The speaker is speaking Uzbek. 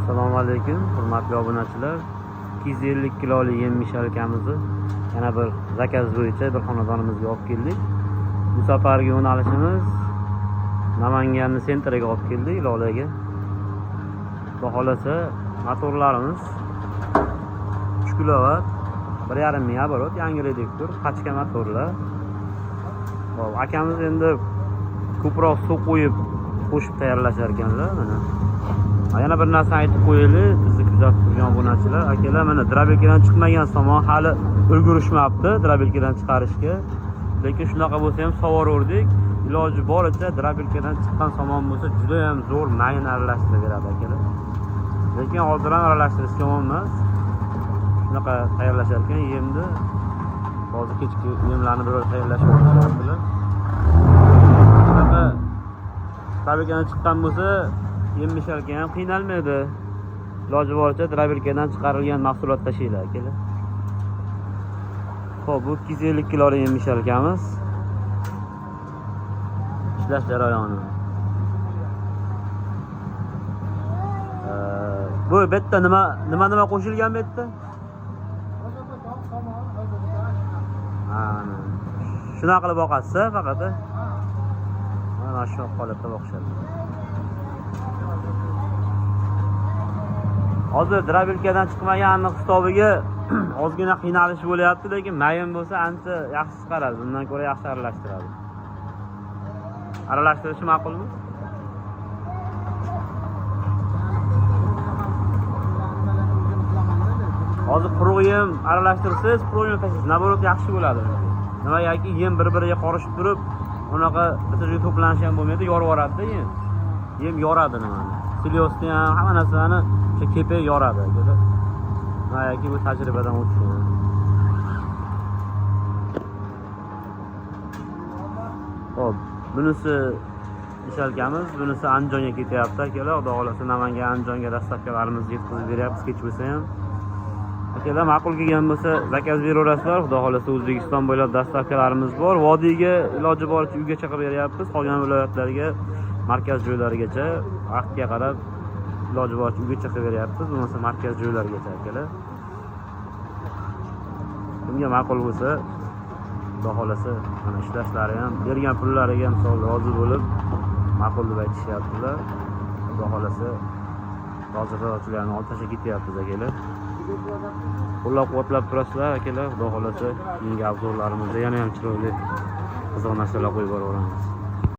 Assalomu alaykum, hurmatli obunachilar. 250 kilolik yem mishalkamizni yana bir zakaz bo'yicha bir xonadonimizga olib keldik. Bu safargi yo'nalishimiz Namanganni sentriga olib keldik, Lolaga. Xudo xolasa motorlarimiz 3 kilovat, 1,5 ming оборот, yangi reduktor, pachka motorlar. Xo'p, akamiz endi ko'proq suv qo'yib qo'shib tayyorlashar ekanlar mana. Yana bir narsa aytib qo'yaylik, bizni kuzatib turgan obunachilar, akalar, mana дробилка dan chiqmagan somon hali ulgurishmabdi дробилка dan chiqarishga. Lekin shunaqa bo'lsa ham sovoraverdik. Iloji boricha дробилка dan chiqqan somon bo'lsa juda ham zo'r mayin aralashtirib beradi akalar. Lekin hozir ham aralashtirish yomon emas. Shunaqa tayyorlashar ekan yemni. Hozir kechki yemlarni biror tayyorlashib olishyaptilar. Shunaqa дробилка dan chiqqan bo'lsa yem mishalka ham qiynalmaydi. Iloji boricha дробилка dan chiqarilgan mahsulot tashinglar akalar. Xo'p, bu 250 kilolik yem mishalkamiz. Ishlash jarayoni. Bu yerda nima qo'shilgan bu yerda? Ha, shunaqa qilib boqasiz faqat. Mana shu holatda boqishadi. Hozir дробилка dan chiqmaganini hisobiga ozgina qiynalish bo'lyapti, lekin mayin bo'lsa ancha yaxshi chiqaradi. Bundan ko'ra yaxshi aralashtiradi. Aralashtirishi ma'qulmi? Hozir quruq yem aralashtirsangiz, quruq yem tashlaysiz, наоборот yaxshi bo'ladi. Nimagaki yem bir-biriga qorishib turib, unaqa bitta joyga to'planishi ham bo'lmaydi, yorib yuboradi-da yem. Yem yoradi nimani. Silyosni ham hamma narsani o'sha kepak yoradi akalar. Nimagaki bu tajribadan o'tgan. Xo'p, bunisi ishalkamiz, bunisi Andijonga ketyapti akalar. Xudo xolasa Namangan Andijonga доставка larimizni yetkazib beryapmiz kech bo'lsa ham. Akalar, ma'qul kelgan bo'lsa zakaz beraverasizlar. Xudo xolasa O'zbekiston bo'ylab доставка larimiz bor. Vodiyga iloji boricha uygacha qilib beryapmiz. Qolgan viloyatlarga markaz joylarigacha vaqtga qarab iloji boricha uygacha qilib beryapmiz. Bo'lmasa markaz joylarigacha akalar. Kimga ma'qul bo'lsa, Xudo xolasa mana ishlashlari ham bergan pullariga misol rozi bo'lib ma'qul deb aytishyaptilar. Xudo xolasa hozir olib tashlab ketyapmiz akalar. Qo'llab-quvvatlab turasizlar akalar. Xudo xolasa keyingi обзор larimizda yana ham chiroyli qiziq narsalar qo'yib boraveramiz.